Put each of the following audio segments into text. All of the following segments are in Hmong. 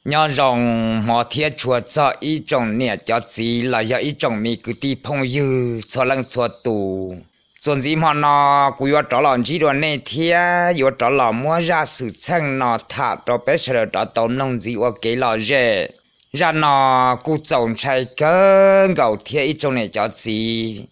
Nyob zoo hmo thiab tshua txog ib tsoom niam cov txiv los yog ib tsoom me kwv tij phooj ywg txhua leej txhua tus. Txuas ntxiv hmo no kuv yuav rov los ntsib dua nej thiab yuav rov los muab zaj xwm txheej no tham rau peb sawv daws rov tau mloog ntxiv ua kev lom zem. Zaj no kuj txaus ntshai kawg nkaus thiab ib tsoom niam cov txiv.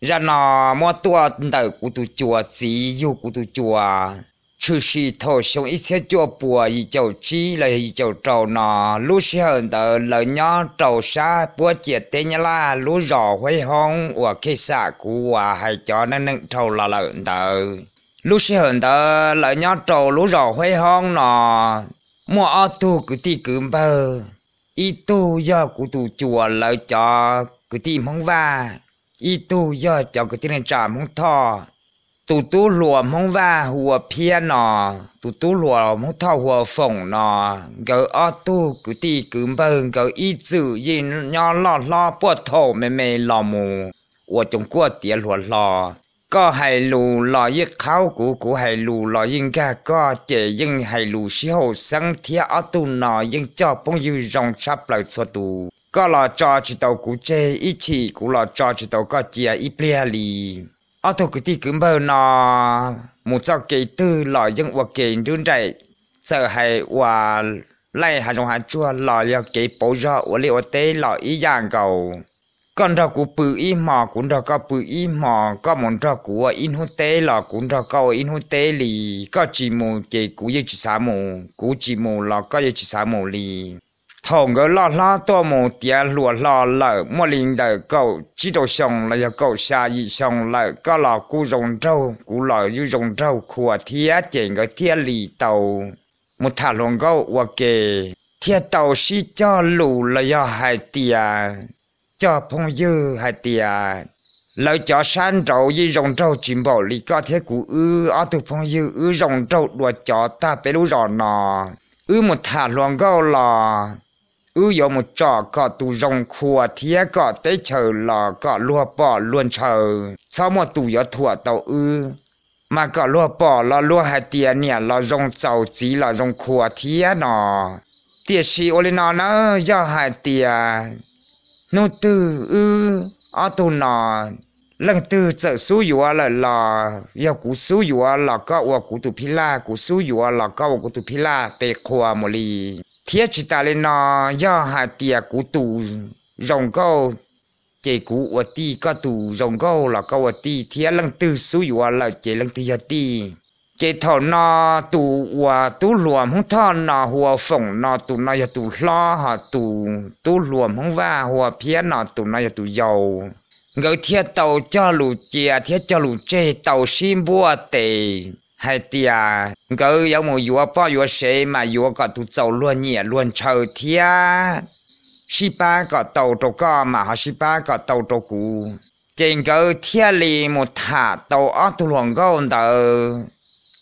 Zaj no muab tuaj ntawm kuv tus cuas txiv yug kuv tus cuas tshwm sim thaum xyoo ib txhiab cuaj puas yim caum tsib los yog yim caum rau no. Lub sij hawm ntawd lawv nyob rau sab puab ciam teb Nyab Laj lub zos Huaib Hoob uas khej xam kuv uas hais cov neej neeg dhau los lawm ntawd. Lub sij hawm ntawd lawv nyob rau lub zos Huaib Hoob no muaj ob tug kwv tij kwv npawg, ib tug yog kuv tus cuas lawv cov kwv tij Hmoob Vaj, ib tug yog cov kwv tij neej tsa Hmoob Thoj. Tus tub hluas Hmoob Vaj hu ua Phiab no, tus tub hluas Hmoob Thoj hu ua Foom no. Nkawd ob tug kwv tij kwv npawg nkawd ib txwm yeej nyob loj hlob puag thaum me me los mus ua coos kuaj tiav hluas hlo. Koj hais lus los yeej qhaub kuv, kuv hais lus los yeej nkag koj, ces yeej hais lus sib haum xeeb thiab ob tug no yeej coj phooj ywg zoo tshaj plaws txhua tus. Koj los tso tsis tau kuv tseg ib chim, kuv los tso tsis tau koj cia ib pliag li. Ob tug kwv tij kwv npawg no mus txoj kev twg los yeej ua ke nrub nraim, txawm hais ua laij hav zoov hav tsuag los yog kev pauv zog ua liaj ua teb los ib yam nkaus. Koj nrog kuv pw ib hmos, kuv nrog koj pw ib hmos, koj mus nrog kuv ua ib hnub teb los kuv nrog koj ua ib hnub teb li. Koj tsis mus ces kuv yeej tsis xav mus, kuv tsis mus los koj yeej tsis xav mus li. Thaum nkawd loj hlob tuaj mus tiav hluas hlo lawm muaj li ntawm kaum tsib rau xyoo los yog kaum xya yim xyoo lawm, koj los kuj zoo nraug, kuv los yeej zoo nraug khua thiab, ces nkawd thiaj li tau mus tham hluas nkauj ua ke, thiaj tau sib cog lus los yog hais tias cog phooj ywg hais tias lawv cov sab nraud yeej zoo nraug tsis npaum li koj thiab kuv wb ob tug phooj ywg, wb zoo nraug dua cov tag peb lub zos no. Wb mus tham hluas nkauj los wb yuav mus tsom kom tus zoo khua thiab kom teb chaws los kom luag pom luag ntshaw, txhob muaj tus yuav thuam tau wb. Mas kom luag pom los luag hais tias niam los zoo txaus txiv los zoo khua thiab no. Tiam sis ua li no na, yog hais tias hnub twg wb ob tug no leej twg txawm xub yuav lawm los yog kuv xub yuav los koj ua kuv tus phij laj, kuv xub yuav los koj ua kuv tus phij laj, pe qhua mus li. Thiab tsis tas li no, yog hais tias kuv tus zoo nkauj ces kuv ua tij, koj tus zoo nkauj los koj ua tij, thiab leej twg xub yuav lawm ces leej twg yog tij. Ces thaum no tus uas tub hluas Hmoob Thoj no hu ua Foom no, tus no yog tus hlob, ho tus tub hluas Hmoob Vaj hu ua Phiab no, tus no yog tus yau. Nkawd thiaj tau cog lus cia thiab cog lus tseg tau sib npuaj tes hais tias nkawd yuav mus yuav poj yuav sev mas yuav kom tus txaus luag nyiam luag ntshaw thiab sib pab kom tau rau koj mas ho sib pab kom tau rau kuv. Ces nkawd thiaj li mus tham tau ob tug hluas nkauj ntawd.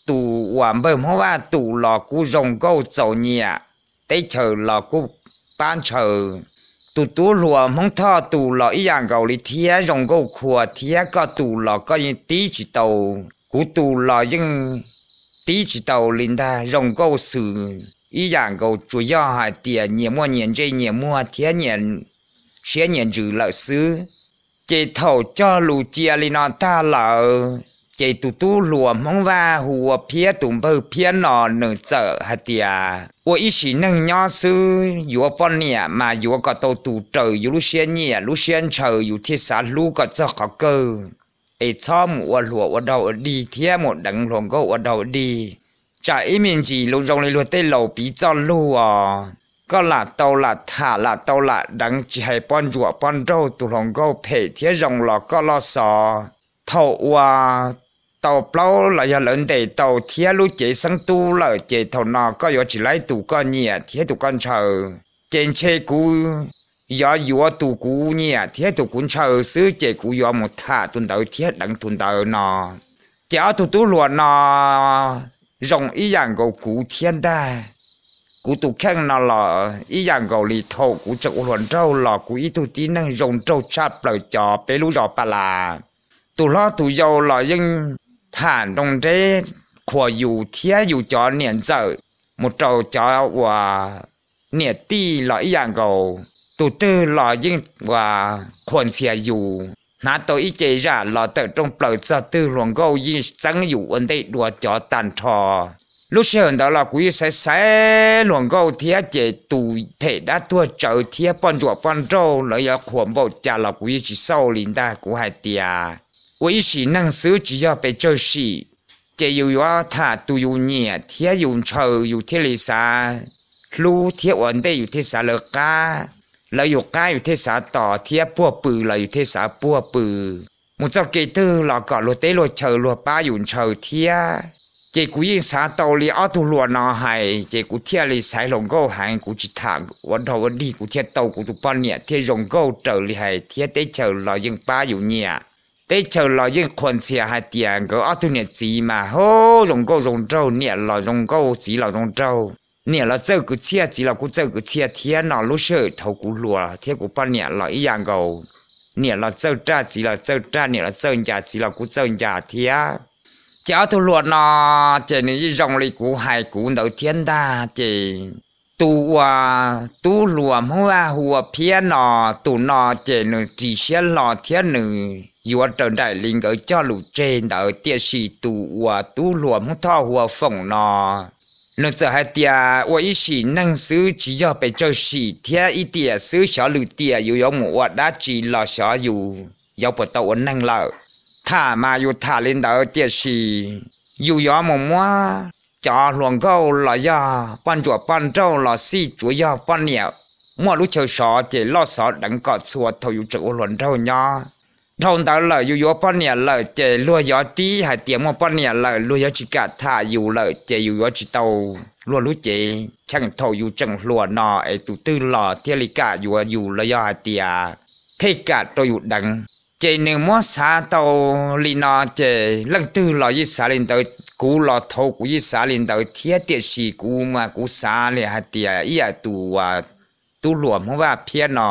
Tus uas npawg Hmoob Vaj tus los kuj zoo nkauj txaus nyiam, teb chaws los kuj pab ntshaw. Tus tub hluas Hmoob Thoj tus los ib yam nkaus li thiab, zoo nkauj khua thiab, koj tus los koj yeej tib tsis tau, kuv tus los yeej tib tsis tau li ntag, zoo nkauj xwb ib yam nkaus, tsuas yog hais tias nyias muaj nyias ntsej nyias muag thiab nyias siab nyias ntsws lawm xwb. Ces thaum cog lus cia li no tag lawm, ces tus tub hluas Hmoob Vaj hu ua Phiab, tus npawg Phiab no nws txawm hais tias ua ib sim neej nyob xwb, yuav poj niam mas yuav kom tau tus raws yus lub siab nyiam lub siab ntshaw, yus thiaj xav hlub kom txog qhov kawg, es txhob mus ua hluas ua daug ua dig thiab mus deev hluas nkauj ua daug dig. Tsam ib me ntsis zoo li luag tej laus piv txoj lug os, koj lam tau lam tham lam tau lam deev, tsis hais poj ntsuam poj nraug, tus hluas nkauj phem thiab zoo los koj loj xov. Thaum uas tau plaub los yog lawv ntes tau thiab lub cev xeeb tub lawm, ces thaum no koj yuav tsis laib tus koj nyiam thiab tus koj ntshaw. Ces ntshe kuv yuav yuav tus kuv nyiam thiab tus kuv ntshaw xwb, ces kuv yuav mus tham tus ntawd thiab deev tus ntawd no. Ces ob tug tub hluas no zoo ib yam nkaus kuv thiab ntag. Kuv tus kheej no los ib yam nkaus li thaum kuv tseem ua hluas nraug los kuv ib tug tib neeg zoo nraug tshaj plaws cov peb lub zos Pas Las. Tus hlob tus yau los yeej tham nroo nreb qhuas yus thiab yus cov niam ntxawm mus rau cov uas niam tij los ib yam nkaus, tus twg los yeej ua qhuas ntxhias yus, hnav tau ib ce zam los tawm rooj plaws txog twg hluas nkauj yeej txeeb yus ua ntej dua cov tag nrho. Lub sij hawm ntawd los kuv yeej xaiv xaiv hluas nkauj thiab ces tus phem dab tuag tsawv thiab poj ntsuam poj nrauj lawv yuav qhuas npaum cas los kuv yeej tsis xauj li ntag. Kuv hais tias ua ib sim neej xwb tsis yog pes tsawg sim, ces yus yuav tham tus yus nyiam thiab yus ntshaw yus thiaj li xav hlub thiab ua ntej yus thiaj xav lawv qab, lawv yus qab yus thiaj xav tos thiab puag pw los yus thiaj xav puag pw. Mus txoj kev twg los kom luag teb luag chaw luag pab yus ntshaw thiab. Ces kuv yeej xav tau li ob tug hluas no hais ces kuv thiaj li xaiv hluas nkauj heev, kuv tsis tham ua dog ua dig, kuv thiaj tau kuv tus poj niam thiaj zoo nkauj raws li hais thiab teb chaws los yeej pab yus nyiam. Teb chaws los yeej qhuas ntxhias hais tias nkawd ob tug niam txiv mas hub zoo nkauj zoo nraug, niam los zoo nkauj txiv los zoo nraug, niam los txawj kwv txhiaj txiv los kuj txawj kwv txhiaj thiab no. Lub sij hawm thaum kuv hluas thiab kuv poj niam los ib yam nkaus, niam los txawj raj txiv los txawj raj, niam los txawj ncas txiv los kuj txawj ncas thiab. Ces ob tug hluas no ces nws yeej zoo li kuv hais kuv ntawd thiab ntag. Ces tus uas tub hluas Hmoob Vaj hu ua Phiab no, tus no ces nws ris siab hlo thiab nws yuav raws nraim li nkawd cog lus tseg ntawd, tiam sis tus uas tub hluas Hmoob Thoj hu ua Foom no, nws txawm hais tias ua ib sim neej xwb tsis yog pes tsawg sim thiab ib tiam xwb xyov lwm tiam yus yuav mus ua dab tsi los xyov yus yuav puas tau ua neeg lawm. Tham mas yus tham li ntawd tiam sis yus yuav mus muab cov hluas nkauj los yog poj ntsuam poj nrauj los xij tsuav yog poj niam muaj lub chaw sov ces loj xov deev kom txhua thaum yus tseem ua hluas nraug nyob. Dhau ntawd lawm yus yuav poj niam lawm ces luag yuav tib hais tias muaj poj niam lawm luag yuav tsis kam tham yus lawm ces yus yuav tsis tau luag lub cev cheem thaum yus tseem hluas no es tus twg los thiaj li kam yuav yus los yog hais tias thiaj kam rau yus deev. Ces nws muab xav tau li no ces leej twg los yeej xav li ntawd, kuv los thaum kuv yeej xav li ntawd thiab tiam sis kuv mas kuv xav li hais tias ib yam tus tub hluas Hmoob Vaj Phiab no,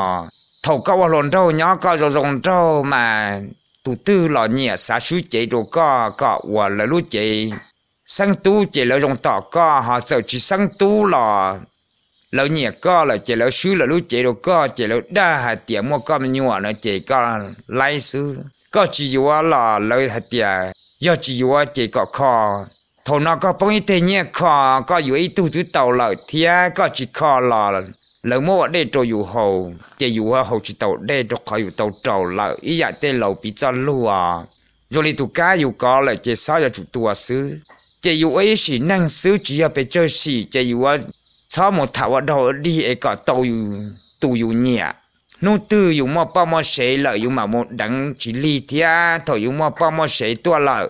thaum koj ua hluas nraug nyob koj zoo zoo nraug mas tus twg los nyiam xav swb cev rau koj kom uas lawv lub cev xeeb tub ces lawv zoo tom koj, ho txawm tsis xeeb tub los lawv nyiam koj lawm ces lawv swb lawv lub cev rau koj ces lawv dag hais tias muaj koj me nyuam no ces koj laib xwb, koj tsis yuav los lawv hais tias yog tsis yuav ces kom kho. Thaum no koj poob ib teg nyiaj kho, koj yuav ib tug twb tau lawm thiab koj tsis kho los lawv muab ua dej rau yus haus ces yus haus tsis tau dej rau qhov yus tau raug lawm ib yam tej laus piv txoj lug os. Zoo li tus kab yus kov lawm ces xob yuav tsum tua xwb. Ces yus ua ib sim neej xwb tsis yog pes tsawg sim ces yus yuav txhob mus tham ua dog ua dig es kom tau tus yus nyiam. Hnub twg yus muaj poj muaj sev lawm yus mam mus deev tsis lig thiab thaum yus muaj poj muaj sev tuaj lawm,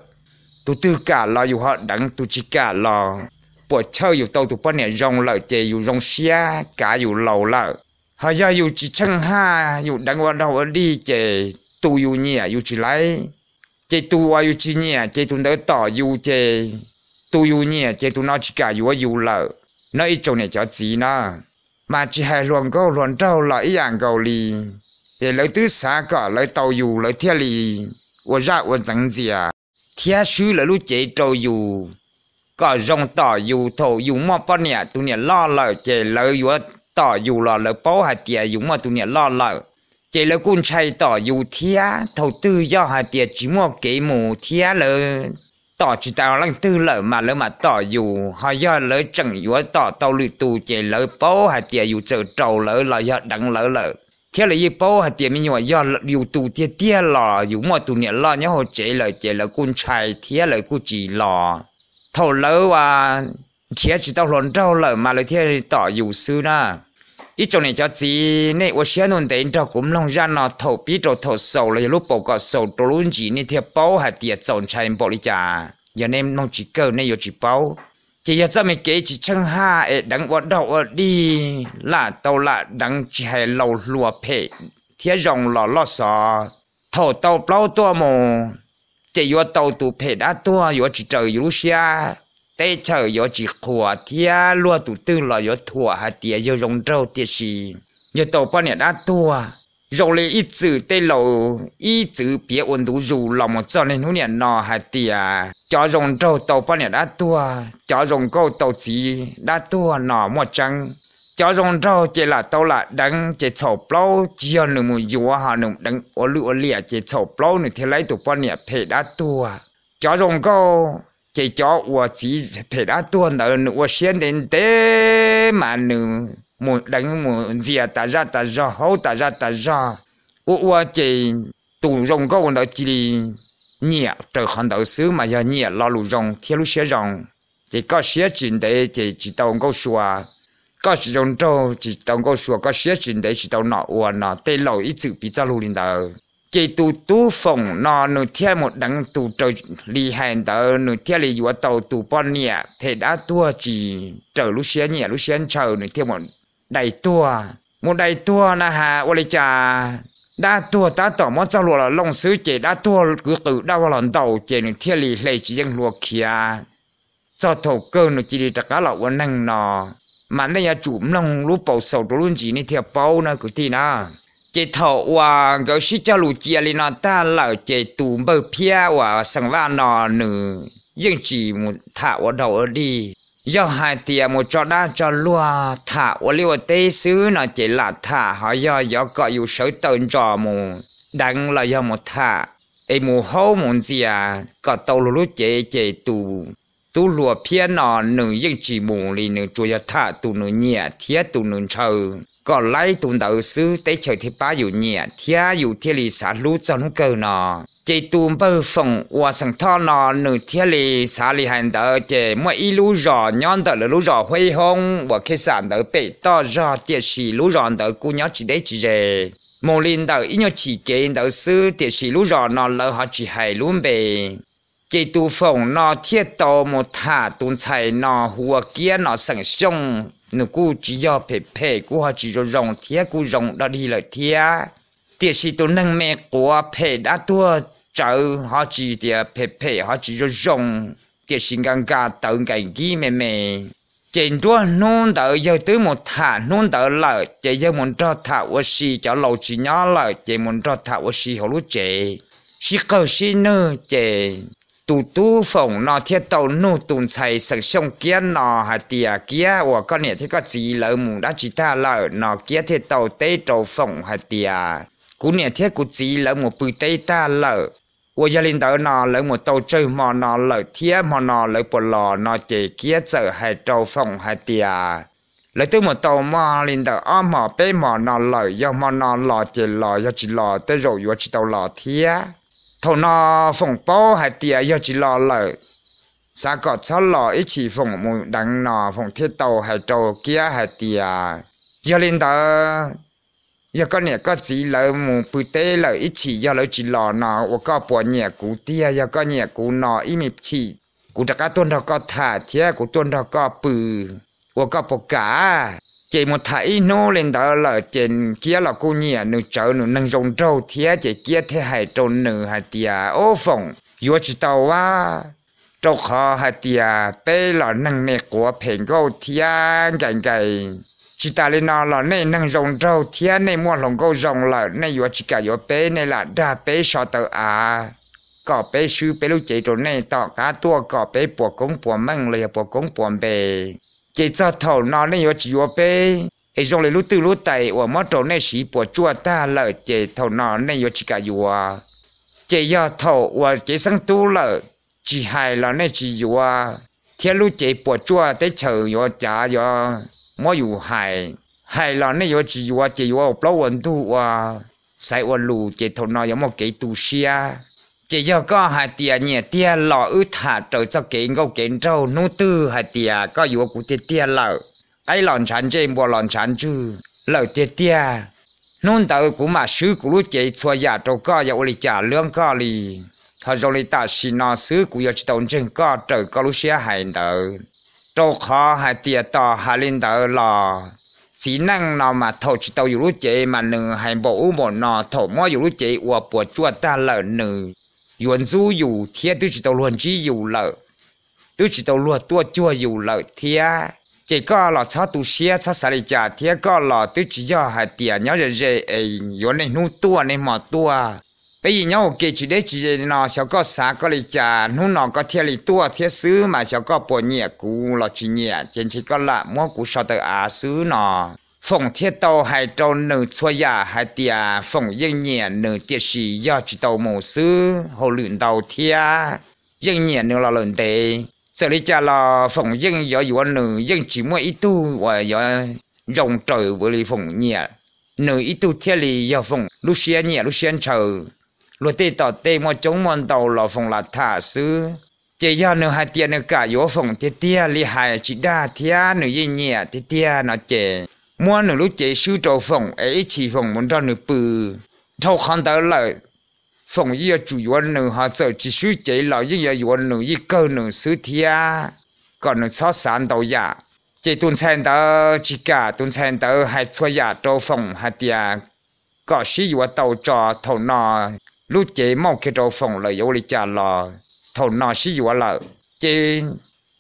tus twg kam los yus ho deev, tus tsis kam los puas chawj yus tau tus poj niam zoo lawm ces yus zoo siab kav yus laus lawm. Ho yog yus tsis tsheej haj yus deev ua dog ua dig ces tus yus nyiam yus tsis laib, ces tus uas yus tsis nyiam ces tus ntawd tom yus ces tus yus nyiam ces tus no tsis kam yuav yus lawm no ib tsoom niam cov txiv na. Mas tsis hais hluas nkauj hluas nraug los ib yam nkaus li, ces lawv twb xav kom lawv tau yus lawv thiaj li ua zaj ua ntxeev ntxias thiab swb lawv lub cev rau yus kom zoo tom yus. Thaum yus muaj poj niam tus niam loj lawm ces lawv yuav tom yus los lawv paub hais tias yus muaj tus niam loj lawm, ces lawv kuj ntshai tom yus thiab. Thaum twg yog hais tias tsis muaj kev mus thiab lawv tom tsis tau leej twg lawm mas lawv mam tom yus, ho yog lawv tseem yuav tom tau lwm tus ces lawv paub hais tias yus txawm raug lawv los yog deev lawv lawm, thiab lawv yeej paub hais tias me nyuam yog yus tus tiag tiag los yus muaj tus niam loj nyob hauv tsev lawm ces lawv kuj ntshai thiab lawv kuj tsis los. Thaum lawv nrhiav tsis tau hluas nraug lawm mas lawv thiaj li tom yus xwb na. Ib tsoom niam cov txiv, nej ua siab ntuj ntev nrog kuv mloog zaj no thaum pib rau thaum xaus los yog lub paus kom xaus rau lub ntsis nej thiaj paub hais tias txaus ntshai npaum li cas. Yog nej mloog tsis kawg nej yuav tsis paub. Ces yog txoj me kev tsis tsheej haj es deev ua dog ua dig, lam tau lam deev tsis hais laus hluas phem thiab zoo los loj xov, thaum tau plaub tuaj mus ces yuav tau tus phem dab tuag yuav tsis raws yus lub siab, teb chaws yuav tsis qhuas thiab luag tus twg los yuav thuam hais tias yawg zoo nraug tiam sis yawg tau poj niam dab tuag. Zoo li ib txwm tej laus ib txwm piav ua ntu zus los mus txog niaj hnub niam no hais tias cov zoo nraug tau poj niam dab tuag, cov zoo nkauj tau txiv dab tuag no muaj tseeb. Cov zoo nraug ces lam tau lam deev ces txhaum plaub, tsis yog nws mus yuav ho nws deev ua lwj ua liam ces txhaum plaub nws thiaj laib tus poj niam phem dab tuag. Cov zoo nkauj ces cov uas txiv phem dab tuag ntawd nws ua siab ntev ntev mas nws mus deev mus ntxias tas zaj tas zog, haub tas zaj tas zog, ua ua ces tus zoo nkauj ntawd cia li nyiam raws qhov ntawd xwb, mas yog nyiam lo lus zoo thiab lub siab zoo. Ces koj siab tsis ntev ces tsis tau nkauj sua, koj tsis zoo nraug tsis tau nkauj sua, koj siab tsis ntev tsis tau nom ua no, tej laus ib txwm piv txoj lus li ntawd. Ces tus tub Foom no nws thiaj mus deev tus raws li hais ntawd, nws thiaj li yuav tau tus poj niam phem dab tuag tsis raws lub siab nyiam lub siab ntshaw, nws thiaj mus dai tuag. Mus dai tuag na has ua li cas dab tuag tab tom muab txoj hlua los looj xwb ces dab tuag kwv qw dab vog los ntaus ces nws thiaj li hle tsis yeej hlua khiav. Txog thaum kawg nws cia li rov qab los ua neeg no, mas nej yuav tsum mloog lub paus xaus rau lub ntsis nej thiaj paub na kwv tij na. Ces thaum uas nkawd sib cog lus cia li no tag lawm ces tus npawg Phiab uas xeem Vaj no nws yeej tsis mus tham ua dog ua dig. Yog hais tias mus tso dab tso luag tham ua liaj ua teb xwb no ces lam tham, ho yog yuav kom yus sawv taws ntsos mus deev los yog mus tham es mus haub mus ntxias kom tau luag lub cev ces tus tub hluas Phiab no nws yeej tsis mus li, nws tsuas yog tham tus nws nyiam thiab tus nws ntshaw kom laib tus ntawd xwb, teb chaws thiaj pab yus nyiam thiab yus thiaj li xav hlub txog hnub kawg no. Ces tus npawg Foom uas xeem Thoj no nws thiaj li xav li hais ntawd, ces muaj ib lub zos nyob ntawm lawv lub zos Hueb Hoob uas khej xam ntawd pem toj zog, tiam sis lub zos ntawd kuj nyob tsis deb tsis ze, mus li ntawm ib nyuag chim kev ntawd xwb, tiam sis lub zos no lawv ho tsis hais lub npe. Ces tus Foom no thiaj tau mus tham tus ntxhais no hu ua Kiab no xeem Xyooj, nws kuj tsis yog phem phem, kuj ho tsis zoo zoo thiab, kuj zoo dog dig lawm thiab. Tiam sis tus neeg me quav phem dab tuag tsawv ho tsis tias phem phem ho tsis zoo zoo, tiam sis nka nka tawv nkaim nkib me me. Ces nruab hnub ntawd yawg twb mus tham hnub ntawd lawm, ces yawg mus nrog tham ua si, cov laus tsis nyob lawm ces mus nrog tham ua si hauv lub tsev, sib qawg sib nwj. Ces tus tub Foom no thiaj tau nug tus ntxhais xeem Xyooj Kiab no hais tias, Kiab, uas koj niam thiab koj txiv lawv mus dab tsi tag lawm no? Kiab thiaj tau teb rau Foom hais tias, Kuv niam thiab kuv txiv lawv mus pw teb tag lawm, uas yog li ntawd no lawv mus tau tsawg hmo no lawm thiab hmo no lawv puas los no? Ces Kiab txawm hais rau Foom hais tias, Lawv twb mus tau muaj li ntawm ob hmos peb hmos no lawm, yog hmo no los ces los, yog tsis los tej zaum yuav tsis tau los thiab. Thaum no Foom paub hais tias yog tsis los lawm, xav kom txhob los ib chim Foom mus deev no, Foom thiaj tau hais rau Kiab hais tias, Yog li ntawd, yog koj niam koj txiv lawv mus pw teb lawm, ib chim yog lawv tsis los no uas koj puas nyiam kuv tiag? Yog koj nyiam kuv no ib me chim kuv rov qab tuaj nrog koj tham thiab kuv tuaj nrog koj pw, uas koj puas kam? Ces mus tham ib hnub li ntawd lawm ces Kiab los kuj nyiam nws tsawv, nws neeg zoo nraug thiab, ces Kiab thiaj hais rau nws hais tias, Ob Foom, yuav tsis tau a, rau qhov hais tias peb los neeg me quav phem nkauj thiab nkaim nkaim, tsis tas li no los nej neeg zoo nraug thiab nej muaj hluas nkauj zoo lawm, nej yuav tsis kam yuav peb, nej lam dag peb so taw av kom peb swb peb lub cev rau nej, tom qab tuaj kom peb puas koob puas meej los yog puas koob puas npe. Ces txog thaum no nej yuav tsis yuav peb, es zoo li lub twj lub tais uas muab rau nej siv puas tsuaj tag lawm, ces thaum no nej yuav tsis kam yuav. Ces yog thaum uas cev xeeb tub lawm, tsis hais los nej tsis yuav, thiab lub cev puas tsuaj teb chaws yuav cav yuav muab yus hais, hais los nej yuav tsis yuav, ces yuav ua plaub ua ntug ua xaiv ua lus, ces thaum no yuav muaj kev tu siab. Ces yog koj hais tias nyiam tiag los wb tham raws txoj kev nkauj kev nraug, hnub twg hais tias koj yuav kuv tiag tiag lawm, qaib los ntshav ntsej npua los ntshav ntswg lawm tiag tiag, hnub ntawd kuv mam swb kuv lub cev txhua yam rau koj, yog ua li cas luab koj li. Ho zoo li tam sim no xwb kuv yuav tsis tau ntseeg koj raws koj lub siab hais ntawd, rau qhov hais tias tos hais li ntawd los txiv neej no mas thaum tsis tau yus lub cev mas nws hais npaum ub npaum no, thaum muab yus lub cev ua puas tsuaj tag lawm nws yuav ntxub yus thiab twb tsis tau luag ntsib yus lawm, twb tsis tau luag tuaj cuag yus lawm thiab. Ces koj los txhob tu siab txhob xav li cas thiab, koj los twb tsis yog hais tias nyob ze ze es yuav niaj hnub tuaj niaj hmo tuaj. Peb yeej nyob ua ke tsis deb tsis ze li no, xyov koj xav koj li cas, hnub no koj thiaj li tuaj thiab xwb mas, xyov koj puas nyiam kuv los tsis nyiam ces ntshe koj lam muab kuv so tawm av xwb no. Foom thiaj tau hais rau nws txhua yam hais tias Foom yeej nyiam nws tiam sis yog tsis tau mus xwb, hauj lwm ntau thiab, yeej nyiam nws los lawm ntev. Txawm li cas los Foom yeej yuav yuav nws, yeej tsis muaj ib tug uas yuav zoo raws li Foom nyiam nws ib tug thiaj li yog Foom lub siab nyiam lub siab ntshaw. Luag tej tom tej muaj coob muaj ntau los Foom lam tham xwb. Ces yog nws hais tias nws kam yuav Foom tiag tiag li hais tsis dag thiab nws yeej nyiam tiag tiag no ces muab nws lub cev swb rau Foom es ib chim Foom mus nrog nws pw. Dhau qhov ntawd lawm, Foom yeej yuav tsum yuav nws, ho txawm tsis swb cev los yeej yuav yuav nws, yeej kawg nws xwb thiab, kom nws txhob xav ntau yam. Ces tus ntxhais ntawd tsis kam, tus ntxhais ntawd hais txhua yam rau Foom hais tias kom sib yuav tau tso, thaum no lub cev mauj kiag rau Foom lawm yuav ua li cas los thaum no sib yuav lawm ces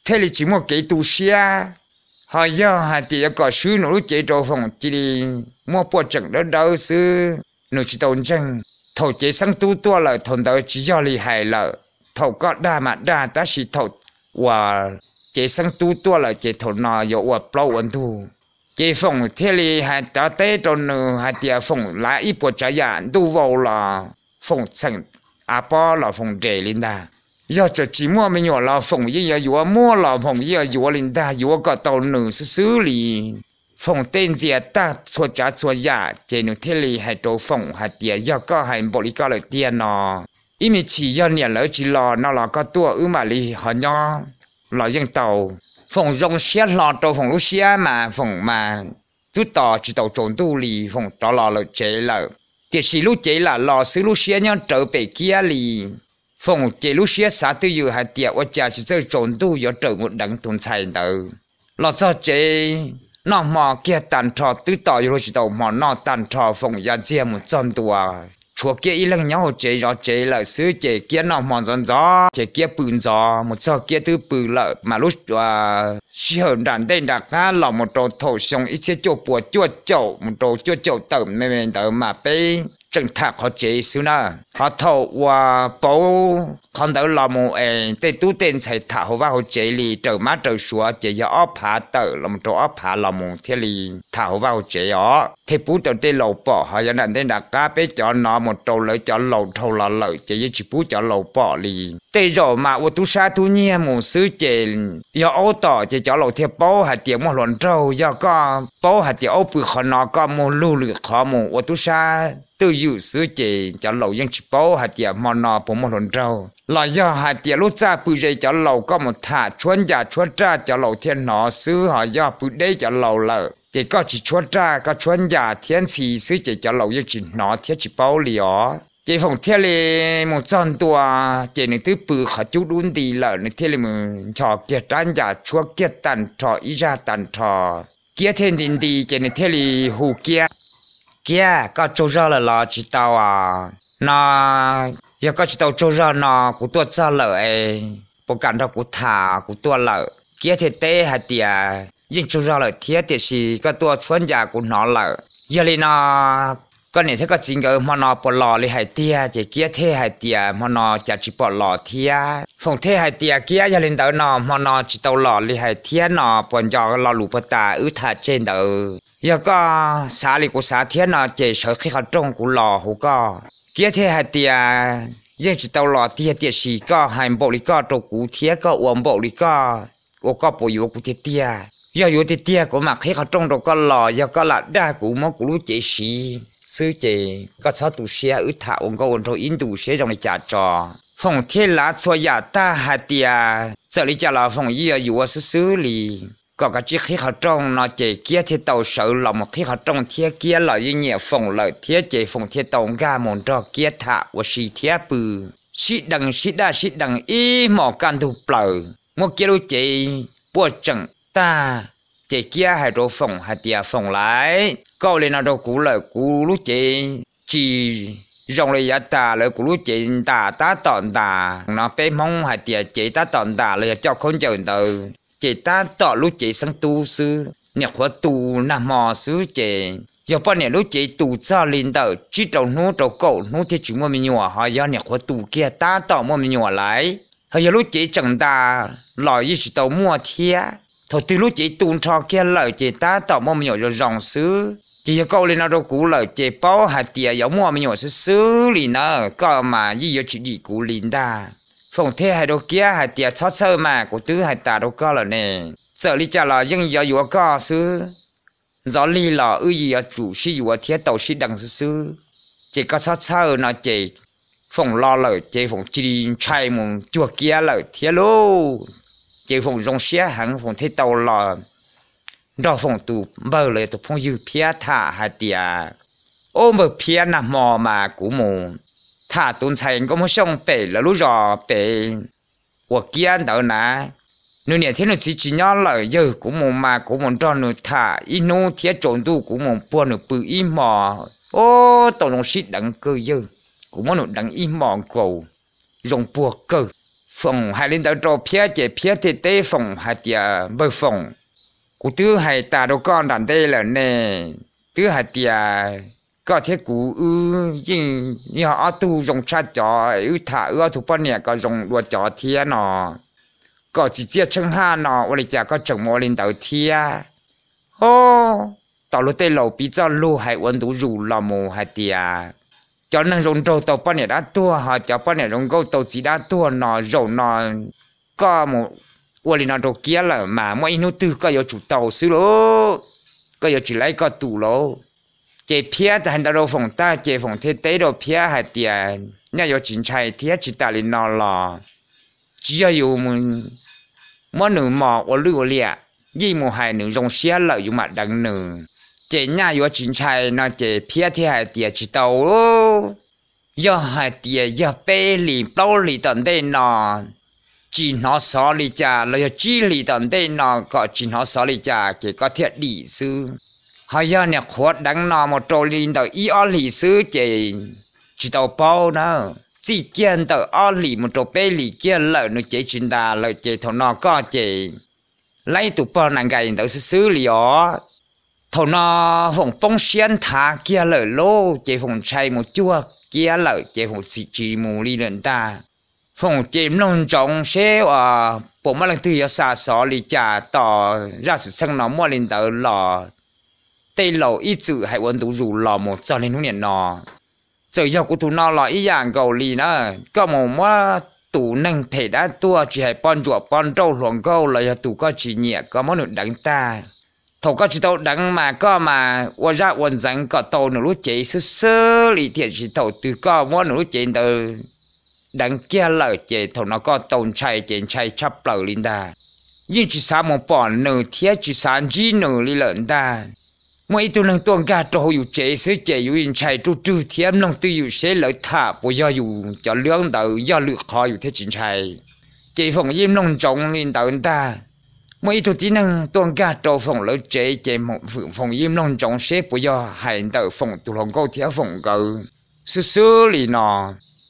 thiaj li tsis muaj kev tu siab. Ho yog hais tias yuav kom swb nws lub cev rau Foom cia li muaj puaj tseem dawb dawb xwb, nws tsis tau ntseeg. Thaum cev xeeb tub tuaj lawm thaum ntawd tsis yog li hais lawm, thaum koj dag mas dag tab sis thaum uas cev xeeb tub tuaj lawm ces thaum no yuav ua plaub ua ntug. Ces Foom thiaj li hais teb rau nws hais tias Foom lav ib puas tsav yam ntuj vau los Foom txheem av pob los Foom nres li ntag. Yog txawm tsis muaj me nyuam los Foom yeej yuav yuav, muaj los Foom yeej yuav yuav li ntag, yuav kom tau nws xwb xwb li. Foom tej ntxias tag txhua tsav txhua yam ces nws thiaj li hais rau Foom hais tias yog koj hais npaum li koj lawm tiag no, ib me chim yog niam lawv tsis los no los koj tuaj wb mam li ho nyob los yeej tau. Foom zoo siab hlo rau Foom lub siab mas Foom mas twb tos tsis tau tsaus ntuj li Foom rov los lawm tsev lawm. Tiam sis lub cev lam los xwb lub siab nyob rawv pem kiab li. Foom ces lub siab xav twj ywm hais tias ua cas tsis txawj tsaus ntuj yuav rawm mus deev tus ntxhais ntawd. Los txog tsev noj hmo kiag tag nrho, twb tos yuav luag tsis tau hmo noj tag nrho Foom ya ntxiag mus txog ntua, tshuav kiab ib leeg nyob hauv tsev zov tsev lawm xwb ces kiab noj hmo ntxov ntxov ces kiab pw ntxov, mus txog kiab twb pw lawm mas lub sij hawm nram ntej nram qab los mus rau thaum xyoo ib txhiab cuaj puas cuaj caum mus rau cuaj caum tawm me me ntawd mas peb tseem tham qhov tsev xwb na. Ho thaum uas pauv qhov ntawd los mus es tej tub tej ntxhais tham hauv vaj hauv tsev li raws mab raws suav ces yog ob phav tawm los mus rau ob phav los mus thiaj li tham hauv vaj hauv tsev os, thiaj pub rau tej laus pom. Ho yog nram ntej nram qab peb cov no mus rau lawv cov laus dhau los lawm ces yeej tsis pub cov laus pom li. Tej zaum mas ua tub sab tub nyiag mus xwb ces yog aub tom ces cov laus thiaj paub hais tias muaj hluas nraug. Yog koj paub hais tias aub pw qhov no koj muaj lug lwm qhov mus ua tub sab twj ywm xwb ces cov laus yeej tsis paub hais tias hmo no puas muaj hluas nraug. Los yog hais tias lub txaj pw ze cov laus koj mus tham tshuab ncas tshuab raj cov laus thiaj hnov xwb, ho yog pw deb cov laus lawm ces koj tsis tshuab raj koj tshuab ncas thiab ntxhi xwb ces cov laus yeej tsis hnov thiab tsis paub li os. Ces Foom thiaj li mus txog ntua ces nws twb pw qhov cub dub nti lawm, nws thiaj li mus nchos kiag rab ncas tshuab kiag tag nrho ib zaj tag nrho. Kiab thiaj nti nti ces nws thiaj li hu Kiab, Kiab, koj tsaug zog lawm los tsis tau? No yog koj tsis tau tsaug zog no kuv tuaj txog lawm es puas kam nrog kuv tham? Kuv tuaj lawm. Kiab thiaj teb hais tias yeej tsaug zog lawm thiab tiam sis koj tuaj tshuab ncas kuv hnov lawm. Yog li no koj niam thiab koj txiv nkawd hmo no puas los li hais tiag? Ces Kiab thiaj hais tias hmo no cas tsis pom los thiab. Foom thiaj hais tias Kiab, yog li ntawd no hmo no tsis tau los li hais thiab no puas nco lo lus puag ta wb tham tseg ntawd? Yog koj xav li kuv xav thiab no ces sawv qhib qhov rooj kuv los hu koj. Kiab thiaj hais tias yeej tsis tau los tiag tiam sis koj hais npaum li koj rau kuv thiab koj ua npaum li koj, ua koj puas yuav kuv tiag tiag? Yog yuav tiag tiag kuv mam qhib qhov rooj rau koj los, yog koj lam dag kuv muab kuv lub cev siv xwb ces koj txhob tu siab, wb tham ua nkauj ua nraug ib ntus seb zoo li cas tso. Foom thiaj lav txhua yam tag hais tias txawm li cas los Foom yeej yuav yuav xwb xwb li. Kom kav tsij qhib qhov rooj no ces Kiab thiaj tau sawv los mus qhib qhov rooj thiab Kiab los yeej nyiam Foom lawm thiab ces Foom thiaj tau nkag mus nrog Kiab tham ua si thiab pw sib deev sib daj sib deev ib hmos kaj ntug plaws, muab Kiab lub cev puaj tseem tag. Ces Kiab hais rau Foom hais tias, Foom laiv, koj ua li no rau kuv lawm kuv lub cev tsis zoo li yav tas lawm, kuv lub cev ntas tab tom ntas no. Peb Hmoob hais tias cev tab tom ntas los yog coj khaub ncaws ntawd ces tab tom lub cev xeeb tub xwb, niam qhuav tu nag hmo xwb ces Yog poj niam lub cev tu txog li ntawm tsib rau hnub rau kaum hnub thiaj tsis muaj me nyuam, ho yog niam qhuav tu kiag tab tom muaj me nyuam lawm. Ho yog lub cev tseem ntas los yeej tsis tau muaj thiab. Thaum twg lub cev tu nrho kiag lawm ces tab tom muaj me nyuam zoo zoo xwb. Ces yog koj ua li no rau kuv lawm ces paub hais tias yuav muaj me nyuam xwb xwb li na. Koj mas yeej yuav tsis dim kuv li ntag. Foom thiaj hais rau Kiab hais tias, txhob txhawj mas, kuv twb hais tas rau koj lawm ne. Txawm li cas los yeej yuav yuav koj xwb. Ntxov lig los wb yeej yuav tsum sib yuav thiab tau sib deev xwb xwb. Ces koj txhob txhawj no ces Foom los lawm ces Foom cia li ntshai mus cuag Kiab lawm thiab lauj. Ces Foom zoo siab heev, Foom thiaj tau los nrog Foom tus npawg los yog tus phooj ywg Phiab tham hais tias, Ob, npawg Phiab, nag hmo mas kuv mus tham tus ntxhais Nkauj Hmoob Xyooj pem lawv lub zos pem uas Kiab ntawd na, nws niam thiab nws txiv tsis nyob lawm, yog kuv mus mas kuv mus nrog nws tham ib hnub thiab tsaus ntuj kuv mus puag nws pw ib hmos. Ob, tau zoo sib deev kawg yawg, kuv muab nws deev ib hmos nkaus, zoo puag kawg. Foom hais li ntawd rau Phiab ces Phiab thiaj teb Foom hais tias, npawg Foom, kuv twb hais tas rau koj nram ntej lawm ne, twb hais tias koj thiab kuv wb yeej yog ob tug zoo tshaj cov, wb tham wb ob tug poj niam kom zoo dua cov thiab no, kom tsis txiaj tsheej haj no, ua li cas koj tseem mus ua li ntawd thiab? Ob, tau luag tej laus piv txoj lus hais ua ntu zus los mus hais tias, cov neeg zoo nraug tau poj niam dab tuag, ho cov poj niam zoo nkauj tau txiv dab tuag no, zaum no koj mus ua li no rau Kiab lawm mas muaj ib hnub twg koj yuav tsum tau xwb lauj, koj yuav tsis laib koj tus lauj. Ces Phiab hais ntawd rau Foom tag ces Foom thiaj teb rau Phiab hais tias, nyaj yuav tsis ntshai thiab, tsis tas li no los tsis yog yus muab nws mos ua lwj ua liam, yeej mus hais nws zoo siab lawm yus mam deev nws, ces nyaj yuav tsis ntshai no. Ces Phiab thiaj hais tias, tsis tau, yog hais tias yog peb hlis plaub hlis tom ntej no tsis hnov xov li cas los yog tsib hlis tom ntej no kom tsis hnov xov li cas ces koj thiaj dim xwb. Ho yog niam qhuav deev no mus rau li ntawm ib ob hlis xwb ces tsis tau paub na. Txij kiag ntawm ob hlis mus rau peb hlis kiag lawm nws cev tsis ntas lawm ces thaum no koj ces laib tus pog nas nkais ntawd xwb xwb li os. Thaum no Foom poob siab nthav kiag lawm lauj, ces Foom ntshai mus cuag Kiab lawm ces Foom txim tsis mus li lawm ntag. Foom ces mloog ntsoov seb puas muaj leej twg yuav xa xov li cas. Tos zaj xwm txheej no muaj li ntawd los tej laus ib txwm hais ua ntu zus los mus txog li hnub niam no. Txawm yog kuv tus no los ib yam nkaus li na, koj mus muab tus neeg phem dab tuag tsis hais poj ntsuam poj nrauj hluas nkauj los yog tus koj tsis nyiam koj muab nws deev tag. Thaum koj tsis tau deev mas koj mas ua zaj ua ntxeev kom tau nws lub cev xwb xwb li, tiam sis thaum twg koj muab nws lub cev ntawd deev kiag lawm ces thaum no koj tau ntshai ces ntshai tshaj plaws li ntag. Yeej tsis xav mus pom nws thiab tsis xav ntsib nws li lawm ntag. Muaj ib tug neeg tuaj nkag rau hauv yus tsev xwb ces yus ntshai ruj rwg thiab mloog twj ywm seb lawv tham puas yog yus cov lwj ntawd, yog lwm qhov yus thiaj tsis ntshai. Ces Foom yeej mloog ntsoov li ntawd ntag. Muaj ib tug tib neeg tuaj nkag rau Foom lawv tsev ces Foom yeej mloog ntsoov seb puas yog hais ntawm Foom tus hluas nkauj thiab Foom nkawd xwb xwb li no.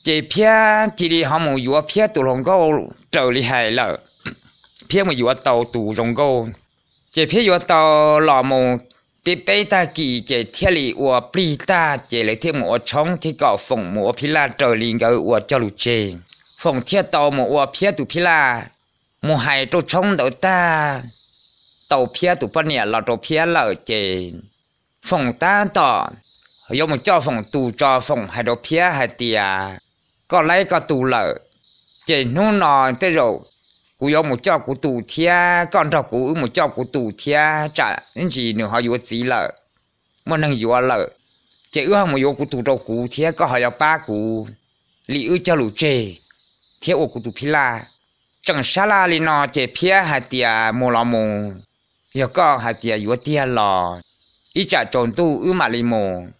Ces Phiab cia li ho mus yuav Phiab tus hluas nkauj raws li hais lawm. Phiab mus yuav tau tus zoo nkauj, ces Phiab yuav tau los mus peb peb tag kis ces thiaj li ua plig tag ces lawv thiaj mus ua tshoob thiab kom Foom mus ua phij laj raws li nkawd ua cog lus tseg. Foom thiaj tau mus ua Phiab tus phij laj, mus hais rau tshoob ntawd tag, tau Phiab tus poj niam los rau Phiab lawm ces Foom tab tom yuav mus coj Foom tus tso, Foom hais rau Phiab hais tias, koj laib koj tus lawm, ces hnub no tej zaum kuv yuav mus coj kuv tus thiab, koj nrog kuv wb mus coj kuv tus thiab, tsam ib ntsis nws ho yuav txiv lawm, muaj neeg yuav lawm, ces wb ho mus yuav kuv tus rau kuv thiab koj ho yuav pab kuv li wb cog lus tseg thiab ua kuv tus phij laj. Tseem sab laj li no ces Phiab hais tias, mus los mus, yog koj hais tias yuav tiag los ib tsam tsaus ntuj wb mam li mus.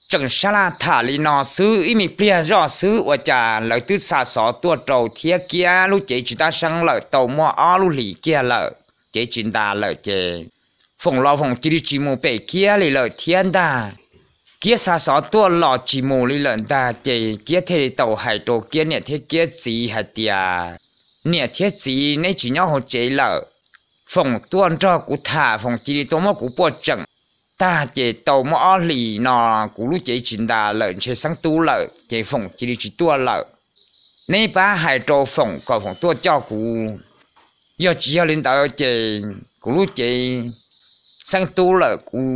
Tseem sab laj tham li no xwb ib me pliag zoj xwb ua cas lawv twb xa xov tuaj rau thiab Kiab lub cev tsis tab seeb lawm tau muaj ob lub hlis kiag lawm, cev tsis ntas lawm ces Foom los Foom cia li tsis mus pem Kiab li lawm thiab ntag. Kiab xa xov tuaj los tsis mus li lawm ntag ces Kiab thiaj li tau hais rau Kiab niam thiab Kiab txiv hais tias, niam thiab txiv, neb tsis nyob hauv tsev lawm, Foom tuaj nrog kuv tham, Foom cia li tuaj muab kuv puaj tseem tag ces tau muaj ob hlis no kuv lub cev tsis ntas lawm, ntshe xeeb tub lawm ces Foom cia li tsis tuaj lawm. Neb pab hais rau Foom kom Foom tuaj coj kuv, yog tsis yog li ntawd ces kuv lub cev xeeb tub lawm kuv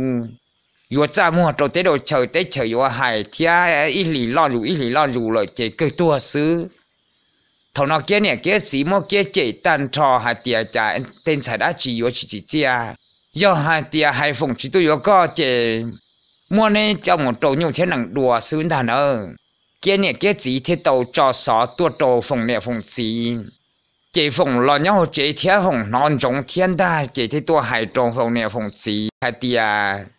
yuav txaj muag rau teb rau chaw, teb chaws yuav hais thiab ib hlis loj zus ib hlis loj zus lawm ces kawg tuag xwb. Thaum no Kiab niam Kiab txiv muab Kiab cem tag nrho hais tias cas tej ntxhais dab tsi yuav tsis tsim txiaj. Yog hais tias hais Foom tsis tuaj yuav koj ces muab neb coj mus rau nyuj thiab nees dua xwb ntag nawb. Kiab niam Kiab txiv thiaj tau tso xov tuaj rau Foom niam Foom txiv. Ces Foom los nyob hauv tsev thiab Foom hnov ntsoov thiab ntag ces thiaj tuaj hais rau Foom niam Foom txiv hais tias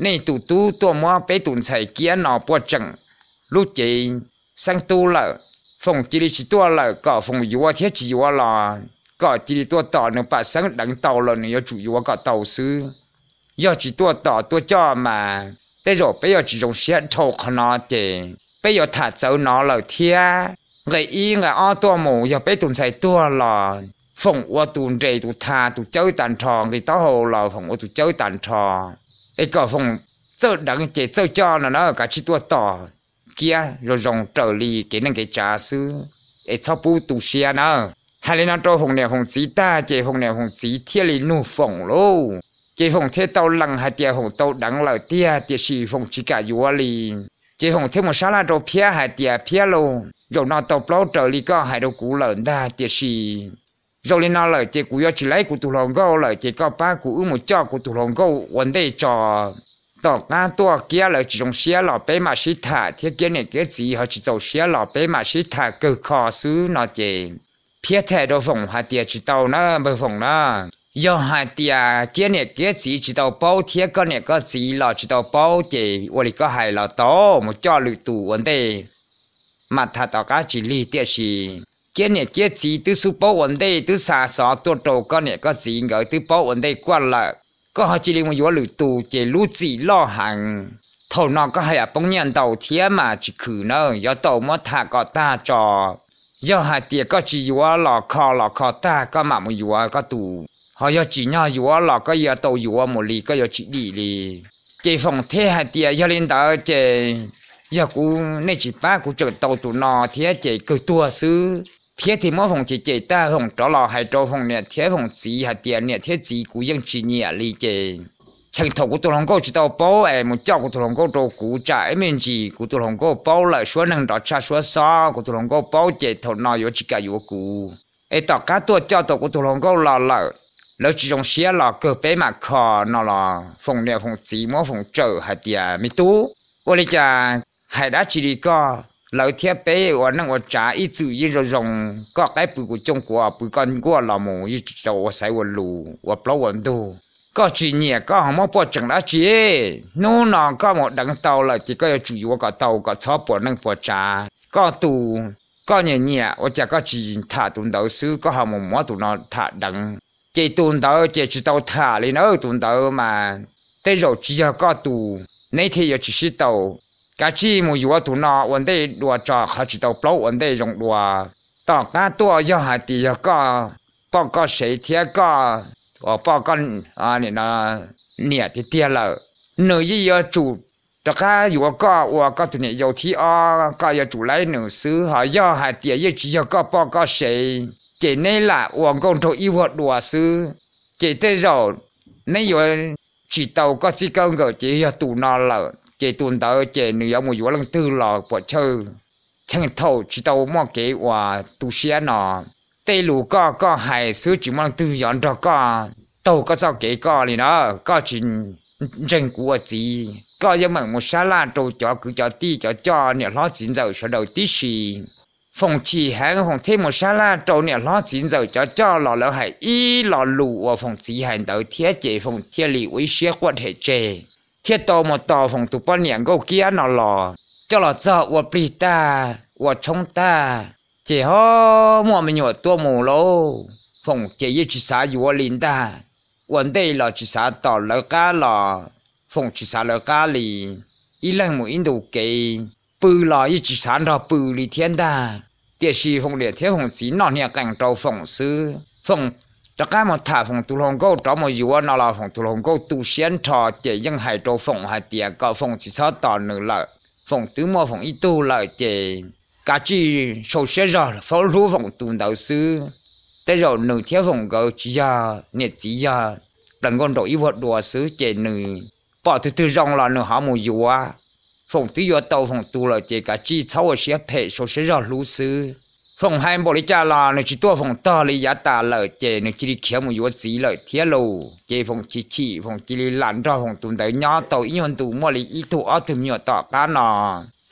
nej tus tub tuaj muab peb tus ntxhais Kiab no puaj tseem lub cev xeeb tub lawm. Foom cia li tsis tuaj lawm, kom Foom yuav thiab tsis yuav los kom cia li tuaj tos nws pam xeeb deev tau lawm nws yuav tsum yuav kom tau xwb. Yog tsis tuaj tos tuaj coj mas tej zaum peb yuav tsis zoo siab dhau qhov no ces peb yuav tham txawv no lawm thiab. Nqe ib nqe ob tuaj mus yog peb tus ntxhais tuag los Foom ua tus nres tus tha tus cawb tag nrho, nqi taub hau los Foom ua tus cawb tag nrho. Es kom Foom txawj deev ces txawj coj no na, kav tsij tuaj tos Kiab zoo zoo raws li kev neej kev tsav xwb, es txhob pub tu siab na. Hais li no rau Foom niam Foom txiv tag ces Foom niam Foom txiv thiaj li nug Foom lauj. Ces Foom thiaj tau lees hais tias Foom tau deev lawm tiag tiam sis Foom tsis kam yuav li. Ces Foom thiaj mus sab laj rau Phiab hais tias Phiab lauj, zaum no tau plaub raws li koj hais rau kuv lawm ntag tiam sis zoo li no lawm ces kuv yuav tsis laib kuv tus hluas nkauj lawm ces koj pab kuv wb mus coj kuv tus hluas nkauj ua ntej tso. Tom qab tuaj Kiab lawv tsis zoo siab los peb mam sib tham thiab Kiab niam Kiab txiv ho tsis txaus siab los peb mam sib tham kawg kho xwb no ces Phiab teb rau Foom hais tias tsis tau na npawg Foom na. Yog hais tias Kiab niam Kiab txiv tsis tau paub thiab koj niam koj txiv los tsis tau paub ces ua li koj hais los tau, mus coj lwm tus ua ntej mas tham tom qab tsis lig tiam sis Kiab niam Kiab txiv twb xub paub ua ntej twb xa xov tuaj rau koj niam koj txiv nkawd twb paub ua ntej kuaj lawm. Koj ho cia li mus yuav lwm tus ces lub txim loj heev. Thaum no koj haj yam poob nyiaj ntau thiab mas tsis khwm na, yuav tau muab tham kom tag tso. Yog hais tias koj tsis yuav los kho los kho tag koj mam mus yuav koj tus, ho yog tsim nyog yuav los koj yuav tau yuav mus li, koj yuav tsis dim li. Ces Foom thiaj hais tias yog li ntawd ces yog kuv, nej tsis pab kuv tseem tau tus no thiab ces kawg tuag xwb. Phiab thiaj muab Foom cem cem tag Foom rov los hais rau Foom niam thiab Foom txiv hais tias niam thiab txiv, kuv yeej tsis nyiam li ces txheem thaum kuv tus hluas nkauj tsis tau paub es mus coj kuv tus hluas nkauj rau kuv tsam ib me ntsis kuv tus hluas nkauj paub lawm suab neeg nrov tshaj suab xob, kuv tus hluas nkauj paub ces thaum no yuav tsis kam yuav kuv. Es tom qab tuaj coj tau kuv tus hluas nkauj los lawm, lawv tsis zoo siab los kawg peb mam kho no los Foom niam Foom txiv muab Foom tsawm hais tias me tub, ua li cas hais dab tsi li koj, lawv thiab peb ua neej ua tsav ib txwm yeej zoo zoo, koj qaib pw kuv cooj kuv pw koj nkuaj los mus yeej tsis tau ua xaiv ua lus ua plaub ua ntug. Koj tsis nyiam koj ho muab puaj tseem dab tsi? Hnub no koj mus deev tau lawm ces koj yuav tsum yuav kom tau kom txhob puas neej puas tsav. Koj tus koj nyiam nyiam ua cas koj tsis tham tus ntawd xwb, koj ho mus muab tus no tham deev? Ces tus ntawd ces tsis tau tham li na, tus ntawd mas tej zaum tsis yog koj tus, neb thiaj yuav tsis sib tau. Kav tsij mus yuav tus no ua ntej dua tso, qhov tsis tau plaub ua ntej zoo dua. Tom qab tuaj yog hais tias yog koj poj koj sev thiab koj, poj koj niam tiag tiag lawm, nws yeej yuav tsum rov qab yuav koj ua koj tus niam yau thib ob, koj yuav tsum laib nws xwb. Ho yog hais tias yeej tsis yog koj poj koj sev ces neb lam ua nkauj nraug ib vuag dua xwb, ces tej zaum neb yuav tsis tau koj txij koj nkawm ces yog tus no lawm. Ces tus ntawd ces nws yuav mus yuav leej twg los puam chawj. Txheem thaum tsis tau muaj kev uas tu siab no, tej lus koj koj hais xwb tsis muaj leej twg yuav nrog koj taug koj txoj kev koj li na. Koj tsis ntseeg kuv ua txiv, koj yeej meem mus sab laj rau cov kwv cov tij cov coj niam hlob txiv ntxawm sawv daws tib si. Foom chim heev Foom thiaj mus sab laj rau niam hlob txiv ntxawm cov coj los lawv hais ib lo lus uas Foom txiv hais ntawd thiab ces Foom thiaj li ua ib siab quaj rhem tseg, thiaj tau mus tos Foom tus poj niam Nkauj Kiab no los. Coj los txog ua plig tag ua tshoob tag ces ho muaj me nyuam tuaj mus lauj. Foom ces yeej tsis xav yuav li ntag, ua ntej los tsis xav tos lawv qab los Foom tsis xav lawv qab li. Ib leeg mus ib ntu kev, pw los yeej tsis xav nrog pw li thiab ntag. Tiam sis Foom niam thiab Foom txiv noj hnia qees rau Foom xwb. Foom rov qab mus tham Foom tus hluas nkauj rov mus yuav no los Foom tus hluas nkauj tu siab nrho ces yeej hais rau Foom hais tias kom Foom tsis txhob tos nws lawm, Foom twb muaj Foom ib tug lawm ces kav tsij sau siab zog faub hlub Foom tus ntawd xwb. Tej zaum nws thiab Foom nkawd tsis yog niam txiv, yog plees nkauj nraug ib vuag dua xwb ces nws pom tus twg zoo los nws ho mus yuav. Foom twb yuav tau Foom tus lawm ces kav tsij txhob ua siab phem, sau siab zog hlub xwb. Foom hais npaum li cas los nws tsis tuaj Foom tog li yav tas lawm ces nws cia li khiav mus yuav txiv lawm thiab lauj. Ces Foom chim chim, Foom cia li lam nrog Foom tus ntawd nyob tau ib nyuag ntu, muaj li ib tug ob tug me nyuam tom qab no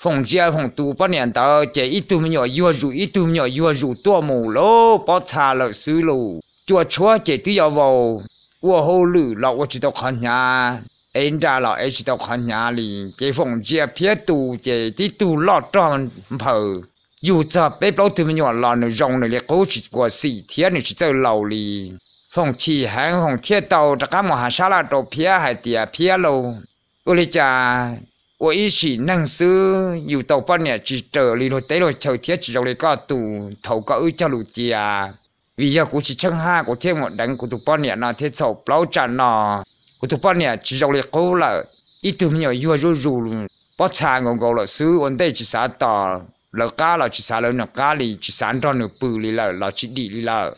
Foom ntsia Foom tus poj niam ntawd ces ib tug me nyuam yuag zus ib tug me nyuam yuag zus tuaj mus lauj, pob txha lawm xwb lauj. Cua tshuab ces twb yuav vau, ua hauj lwm los ua tsis tau qhov hnyav, ev nra los ev tsis tau qhov hnyav li. Ces Foom ntsia phiab tus ces tib tug loj rog nphaws, yug txog peb plaub tug me nyuam los nws zoo nws li qub, tsis khuv xim thiab nws tsis txawj laus li. Foom chim heev, Foom thiaj tau rov qab mus hav sab laj rau phiab hais tias, Phiab lauj, ua li cas ua ib sim neej xwb yus tau poj niam tsis raws li luag teb luag chaw thiab tsis zoo li koj tus thaum koj wb cog lus cia? Vim yog kuv tsis tsheej haj kuv thiaj mus deev kuv tus poj niam no thiab txhaum plaub tsam no kuv tus poj niam tsis zoo li qub lawm. Ib tug me nyuam yuag zuj zus, pob txha nkaus nkaus lawm xwb, ua ntej tsis xav tos lawv qab los tsis xav lawv nws qab li, tsis xav nrog nws pw li lawm los tsis dim li lawm.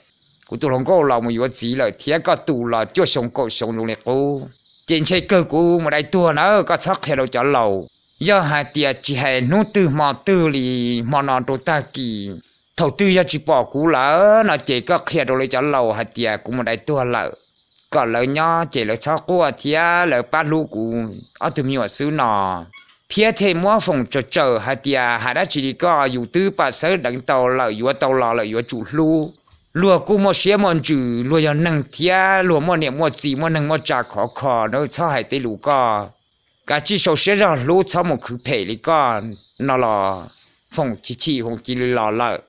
Kuv tus hluas nkauj los mus yuav txiv lawm thiab koj tus los cuaj xyoo kaum xyoo zoo li qub, ces ntshe kawg kuv mus dai tuag na, koj txhob qhia rau cov laus. Yog hais tias tsis hais hnub twg hmo twg li, hmo no rau tag kis, thaum twg yog tsis pom kuv lawm no ces koj qhia rau lawv cov laus hais tias kuv mus dai tuag lawm, kom lawv nyob ces lawv txhob quaj thiab lawv pab hlub kuv ob tug me nyuam xwb no. Phiab thiaj muab Foom tsawm tsawm hais tias, Hais dab tsi li koj, yus twb pam xawb deev tau lawm, yuav tau los lawm yuav tsum hlub. Luag kuj muaj siab muaj ntsws, luag yog neeg thiab luag muaj niam muaj txiv muaj neeg muaj tsa khov kho na, txhob hais tej lus koj. Kav tsij sau siab zog hlub, txhob mus khwv phem li koj no los Foom chim chim, Foom cia li los lawm.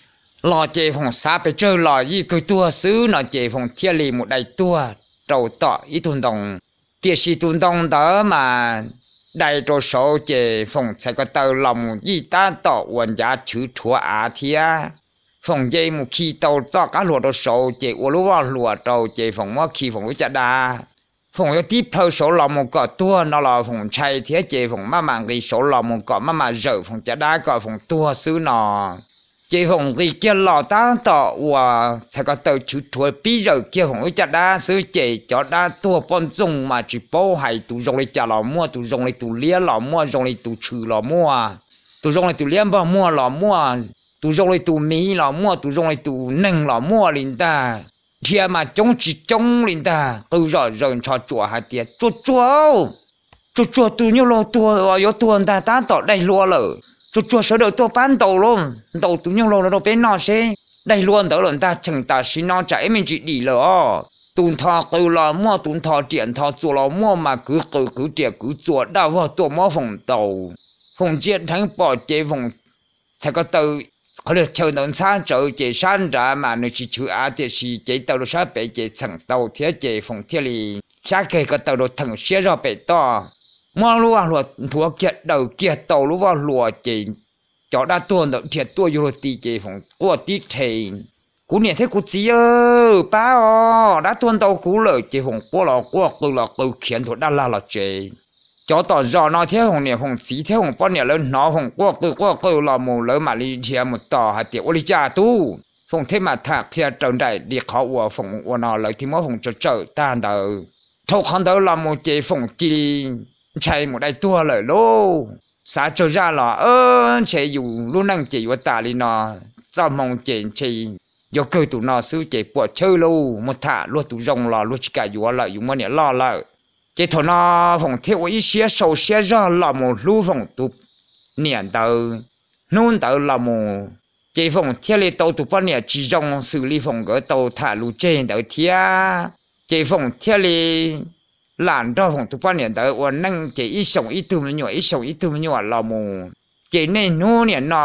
Los ces Foom xav pes tsawg los yeej kawg tuag xwb no ces Foom thiaj li mus dai tuag rau tom ib tug ntoo. Tiam sis tus ntoo ntawd mas dai rau saud ces Foom txhais ko taw los mus yij tab tom uas ncav chwv rhuav av thiab. Foom nce mus khi tau txoj qab hlua rau saud ces ua lub voj hlua rau ces Foom muab khi Foom lub caj dab. Foom yuav tib plhaw saud los mus kom tuag no los Foom ntshai thiab ces Foom maj mam nqis saud los mus kom maj mam zawm Foom caj dab kom Foom tuag xwb no. Ces Foom nqis kiag los tab tom uas txhais ko taw chwv rhuav pib zawm kiag Foom lub caj dab xwb ces cov dab tuag poj ntxoog mas tsis paub hais, tus zoo li cas los muaj, tus zoo li tus liab los muaj, zoo li tus tshwm los muaj, tus zoo li tus liab npog muag los muaj, tus zoo li tus miv los muaj, tus zoo li tus neeg los muaj li ntag. Dhia mas coob tsis coob li ntag, qw zom zaws ntsho tsuam hais tias, Tsuag tsuag, tsuag tsuag, tus nyuj laug tuag, yuav tuag ntag, tab tom daig hlua lawm. Tsuag tsuag, sawv daws tuaj pab ntaus lauj, ntaus tus nyuj laug no rau peb noj seb, daig hlua ntawd lawm ntag, cheem tam sim no tsam ib me ntsis dim lawm os. Tus ntho qw los muaj, tus ntho riam ntho txuas los muaj, mas kwv qw kwv riam kwv txuas daj vog tuaj muab Foom ntaus. Foom ntsia dheev pom ces Foom txhais ko taw qhov lwg chaw ntawd ntxhab tsawv ces sab nrad mas nws tsis chwv av tiam sis cev taw rau sab pem ces txheem tau thiab ces Foom thiaj li sab keg ko taw rau theem siab zog pem toj, muab lub voj hlua nthuav kiag daws kiag tau lub voj hlua ces cov dab tuag ntawd dhia tuaj yuav luag ti ces Foom quaj tib rhe, Kuv niam thiab kuv txiv, pab os, dab tuag ntaus kuv lawm. Ces Foom quaj los quaj, qw los qw khiav nthuav dab lag los tsev. Cov tom zos no thiab Foom niam Foom txiv thiab Foom poj niam lawv hnov Foom quaj qw quaj qw los mus lawv mam li dhia mus tos hais tias, Ua li cas tub? Foom thiaj mam tham qhia raws nraim li qhov uas Foom ua no, lawv thiaj muab Foom tsawm tsawm tag ntawd. Dhau qhov ntawd los mus ces Foom cia li ntshai mus dai tuag lawm lauj. Xav tsawg zaj los ntshe yus lub neej ces yuav tas li no, txoj hmoo ces ntshe yuav kawg tus no xwb ces puam chawj lauj, mus tham luag tus zoo los luag tsis kam yuav lawm, yus muaj niam loj lawm. Ces thaum no Foom thiaj ua ib siab sau siab zog los mus hlub Foom tus niam ntawd. Hnub ntawd los mus ces Foom thiaj li tau tus poj niam tsis zoo xws li Foom nkawd tau tham lus tseg ntawd thiab. Ces Foom thiaj li lam nrog Foom tus poj niam ntawd ua neej ces ib xyoos ib tug me nyuam, ib xyoos ib tug me nyuam los mus. Ces niaj hnub niam no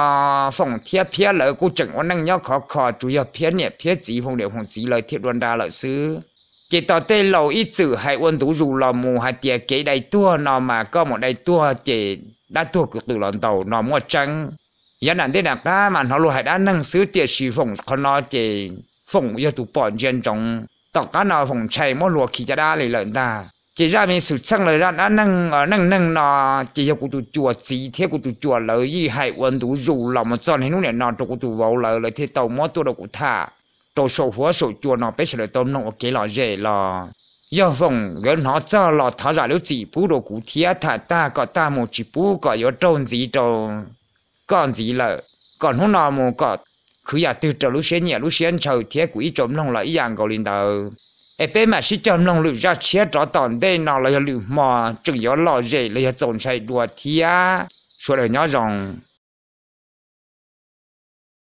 Foom thiab Phiab lawv kuj tseem ua neej nyob khov kho, tsuas yog Phiab niam Phiab txiv, Foom niam Foom txiv lawv thiaj dua nra lawm xwb. Ces tos tej laus ib txwm hais ua ntu zus los mus hais tias kev dai tuag no mas koj mus dai tuag ces dab tuag kwv qw los ntaus no muaj tseeb. Yav nram ntej nram qab mas hnov luag hais dab neeg xwb, tiam sis Foom qhov no ces Foom yog tus pom ntsia ntsoov. tom qab no foom ntshai muab hlua khi caj dab li lawm ntag. Ces zaj me xwm txheej los zaj dab neeg neej neeg no ces yog kuv tus cuas txiv thiab kuv tus cuas lawv yeej hais ua ntu zus los mus txog niaj hnub niam no rau kuv tus vauv lawv, lawv thiaj tau muab tuaj rau kuv tham rau saum huab saum cua no peb sawv daws tau mloog ua kev lom zem los yog foom nkawd hnov txog los thov zam lub txim pub rau kuv thiab tham tag kom tag mus tsis pub kom yuav raug ntxiv rau koj ntxiv lawm, kom hnub no mus kom khwv yam twg raws lub siab nyiam lub siab ntshaw thiab kuv ib tsoom mloog los ib yam nkaus li ntawd. Es peb mam sib cog mloog lwm zaj tshiab rov tom ntej no los yog lwm hmo tseem yuav lom zem los yog txaus ntshai dua thiab. Sawv daws nyob zoo.